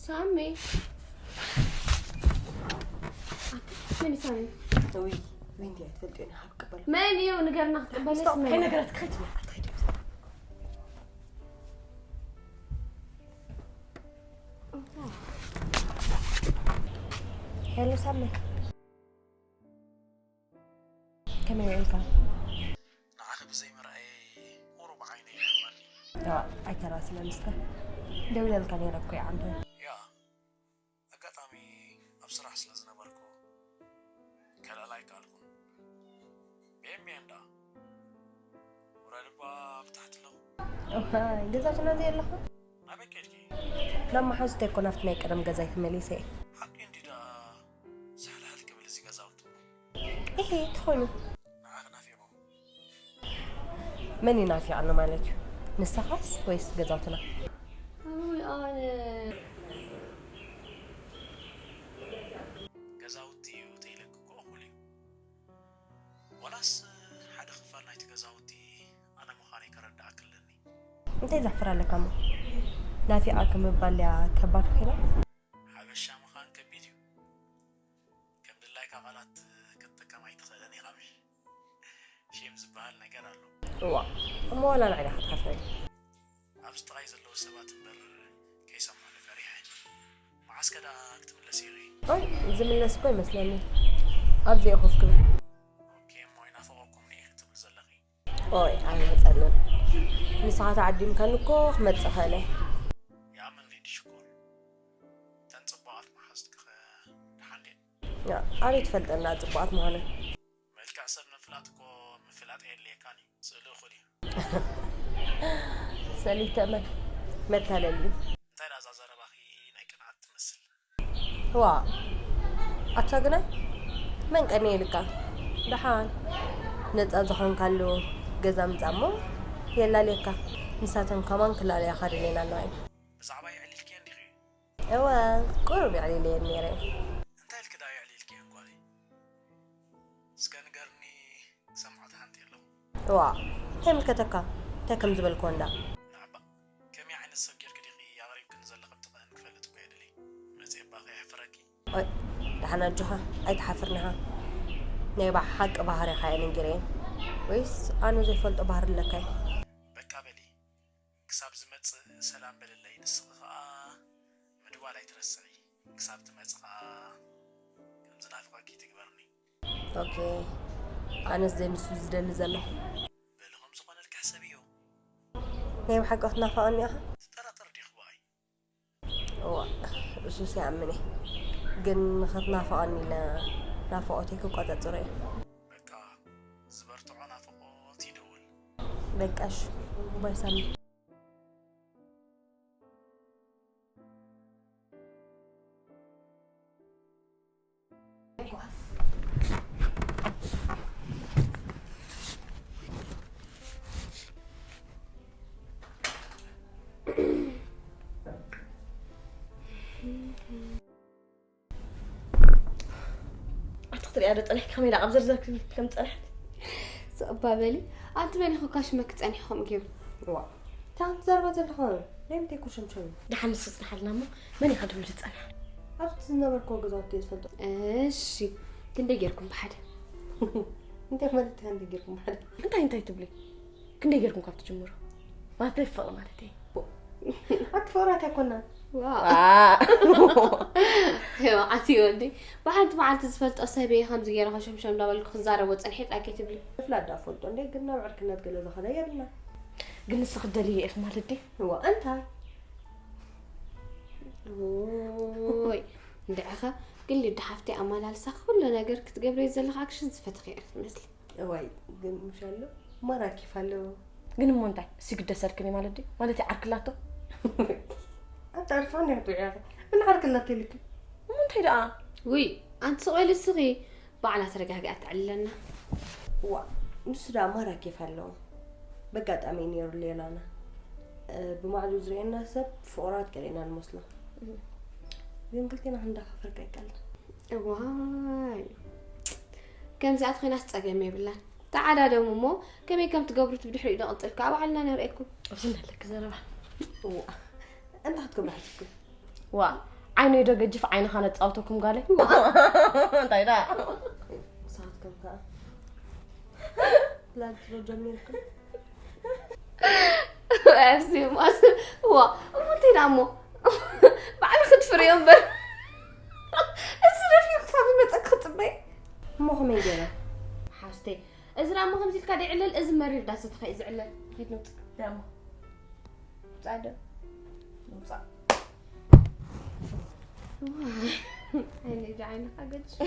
ሳሚ መን እዩ ሳሚ? መን እዩ ንገርና ክትቀበለስ መን? ከይነገረትካ ከይትብላ። ሄሎ ሳሚ ከመይ ውዒልካ? ንዓኺ ብዘይ ምርኣየይ ቁሩብ ዓይነይ ይሕመኒ። ኣይተራስነን እስከ ደዊለልካ ነይረ እኮ ይዓንተ። ያ ኣጋጣሚ ኣብ ስራሕ ስለ ዝነበርኩ ከልዕል ኣይከኣልኩን። ብኤምኤን ደኣ ውረድ እባ ብታሕቲ ኣለኹ። እዋይ ገዛትና ዘይ ኣለኹ። ናበይ ከድኪ? ናብ መሓዙተይ እኮ ናብቲ ናይ ቀደም ገዛይ ተመሊሰ እየ። ሓቂ እንዲ ደኣ ዝሕልሕል ክብል እዚ ገዛውቲ እሞ። እሄ እንተኾይኑ። ንዓኺ ናፊቑ። መን እዩ ናፊቕኒ ማለት እዩ? ንስኻስ ወይስ ገዛውትና? ውይ ኣነ። ገዛውቲ እዩ ተይለኪ እኮ እኹል እዩ። ዋላስ ሓደ ክፋል ናይቲ ገዛውቲ ኣነ ምዃነይ ከረድኣኪ ኣለኒ። እንታይ ዘሕፍር ኣለካ እሞ? ናፊቓ ክምባል እያ ከባድ ኮይና። ሓበሻ ምዃን ከቢድ እዩ። ከም ድላይካ ቃላት ክትጥቀም ኣይትኽእልን ኢኻ ምሽ? ሼም ዝበሃል ነገር ኣሎ። እዋ፣ እሞ ዋላ ንዓይ ዲኻ ትሓፍረኒ? ኣብዚ ጥራይ ዘለዉ ሰባት እምበር ከይሰምዑኒ ፈሪሐ። መዓስ ከ ደኣ ክትምለስ ኢኺ? ኣይ፣ ዝምለስ እኮ ይመስለኒ። ኣብዚ እየ ኮፍ ክብል። ኦኬ፣ እሞ ይናፍቐኩም እየ ክትብል ዘለኺ? ኦይ፣ ኣይመጸንን። ንስኻ ተዓዲምካኒ እኮ ክመጽእ ክእል እየ። ይኣምን ሊዲ ሽኮር። እተን ጽቡቓት መሓዙትኪ ከ ደሓን ድየን? ያ፣ ኣበይ ትፈልጠና ጽቡቓት ምዃነን? መልክዕ ሰብ ምፍላጥ እኮ ምፍላጥ ኣየድልየካን እዩ። ስእሊ እኹል እዩ። ሰሊተ መን መታለሊ እዩ። እንታይ ደኣ እዛ ዘረባኺ ናይ ቅንዓት ትመስል? ዋ፣ ኣታ ግናይ መን ቀንየ ኢልካ? ደሓን ነጻ ዝኾንካሉ ገዛ ምጻእ እሞ የላልየካ። ንሳተን ከማን ክላለያኻ ደልየን ኣለዋ እየን። ብዛዕባ የዕሊልክየን ዲኺ? እወ፣ ቁሩብ የዕሊለየን ነይረ። እንታይ ኢልኪ ደኣ የዕሊልክየን ጓለይ? እስከ ንገርኒ ክሰምዖ ተሃንጥየ ኣለኹ። እዋ፣ እንታይ ይምልከተካ? እንታይ ከም ዝበልክዎ እንዳ? ንዓባ፣ ከመይ ዓይነት ሰብ ጌርኪ ዲኺ ኣቕሪብክኒ ዘለኺ ብትኽእን ክፈልጥ እኮ እየ ደልየ። መጺኤ እባ ከየሕፍረኪ። ኦይ፣ ደሓን ኣጆኻ፣ ኣይትሓፍርንኻ። ናይ ብሓቂ ባህሪኻ እየ ነጊረየን። ወይስ ኣነ ዘይፈልጦ ባህሪ ኣለካ እዩ? በቃ በሊ፣ ክሳብ ዝመጽእ ሰላም በልለይ፣ ንስኺ ኸኣ ምድዋል ኣይትረስዒ፣ ክሳብ ትመጽእ ኸኣ ከም ዝናፍቐኪ ትግበርኒ። ኦኬ፣ ኣነስ ዘይ ንሱ ዝደሊ ዘለኹ። በሊ ከም ዝኾነልኪ ሕሰብዮ። ናይ ብሓቂ ክትናፍቐኒ ኢኻ? ትጠራጠር ዲኺ ብኣይ? እዋ፣ እሱስ ይኣምን እየ። ግን ንኽትናፍቐኒ ኢለ ናፍቖተይ ክቆጻጸሮ እየ። በቃ፣ ዝበርትዖ ናፍቖት ይደውል። በቃ እሺ፣ ባይ ሳሚ። ኣቲ ክትሪኣ ዶ ጸኒሕኪ ከመይ ኢላ ኣብ ዘርዘር ከም ዝጸንሐት? ስቕ እባ በሊ። ኣንቲ መን ኢኹ እካ ሽመኪ ጸኒሑ ከምኡ ገይሩ? እዋ፣ እንታይ ከም ትዛረባ ዘለኻ? ናይ ምንታይ ኩርሸምሸም እዩ? ደሓን ንሱ ጽንሓልና እሞ መን ኢኻ ትብሉ ዝጸንሐ? ኣብቲ ዝነበርክዎ ገዛውቲ እየ ዝፈልጦ። እሺ፣ ክንደይ ጌርኩም ብሓደ? እንታይ ማለት እዩ ክንደይ ጌርኩም ብሓደ? እንታይ እንታይ ትብሊ? ክንደይ ጌርኩም ካብ ትጅምሩ? ማለት ፍቕሪ ማለት እዩ። ኣቲ ፍቕራት ኣይኮና። ዋ። ዋ። መዓት እዩ እንዴ? ብሓንቲ መዓልቲ ዝፈልጦ ሰብ እየ ከምዚ ገይረ ከሸምሸም እንዳበልኩ ክዛረቦ ጸኒሐ ጥራይ ከይትብሊ። ምፍላጥ ደኣ ፈልጦ እንዴ? ግን ናብ ዕርክነት ገለ ዝኸደ የብልና። ግን ንስኺ ትደልይዮ ኢኺ ማለት ድዩ? እዋ፣ እንታይ? ኦይ፣ እንድዕኸ ግን ሊዱ ሓፍተይ ኣመላልሳ ኩሉ ነገር ክትገብረዮ ዘለኻ ኣክሽን ዝፈተኺ ኢኺ ትመስሊ። እዋይ፣ ግን ምሻሎ ማራ ኬፍ ኣለዎ። ግን እሞ እንታይ? እሱ ይግደሰልክን እዩ ማለት ድዩ? ማለት እዩ ዓርክላቶ? ኣንተ ዓርፋን እያ ትውዕያ። ምን ዓርክላቶ ኢልክ? እሞ እንታይ ደኣ? ውይ፣ ኣንቲ ስቕ በሊ እስኺ። ባዕላ ተረጋጊኣ ተዕልለና። ዋ፣ ንሱ ደኣ ማራ ኬፍ ኣለዎ። በጋጣሚ እዩ ነይሩ ሌላና። እ፣ ብማዕዱ ዝርእየና ሰብ ፍቑራት ገለ ኢና ንመስሎ። ግን ክልቴና ክንዳኸፈርካ ኣይከኣልና። እዋይ፣ ከምዚኣት ኮይናስ ጸገም የብላን። ተዓዳደሙ እሞ ከመይ ከም ትገብሩ ብድሕሪኡ ዶ ቅጽል ከኣ ባዕልና ነርእየኩም። ኣብዚ ኣለኪ ዘረባ። እዋ፣ እንታይ ክትገብሩ ሓሲብኩም? ዋ፣ ዓይነይ ዶ ገጅፍ ዓይንኻ ነጻውተኩም ጋለይ? ዋ። እንታይ ደኣ? ንስኻትኩም ከኣ ፕላንት ዶ ጀሚርኩም? ኣዚ ማስ-፣ ዋ፣ እሞ እንታይ ደኣ እሞ? ባዕሉ ክትፍርዮ እምበር። እዚ ደፊኡ ክሳብ ዝመጸ ክጽበይ። እሞ ከመይ ገይረ? ሓፍተይ፣ እዚ ደኣ እሞ ከምዚ ኢልካ ደይዕለል፣ እዚ መሪር ዳሰ ተኸኢ ዝዕለል። ኺድ ንውጽእ። ደኣ እሞ። ውጻእ ዶ? ውጻእ። ዋይ፣ ዓይነይ ዶ ዓይንኻ ገጅፍ።